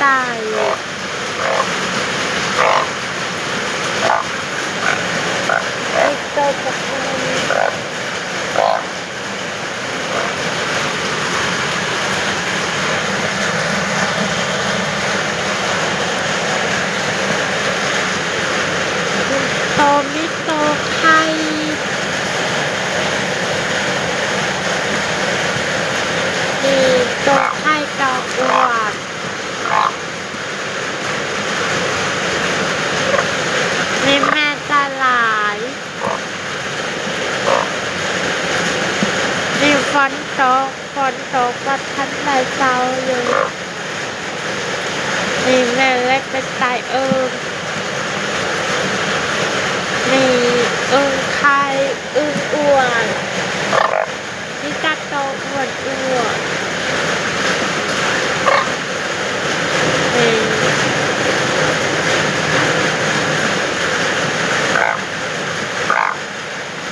ຕາຍ ມີໂຕບັກໃຫຍ່ ໂຕມີໂຕໄຂ່ ມີໂຕໄຂ່ ໂຕອວນ ມີແມ່ຕາຫຼາຍ ມີຝົນຕົກ ຝົນຕົກບໍ່ທັນໄດ້ເຊົາຢູ່ ມີແມ່ເລັກເປັນຕາຍເອີ່ງ ມີອຶ່ງໄຂ່ ອຶ່ງອວນ.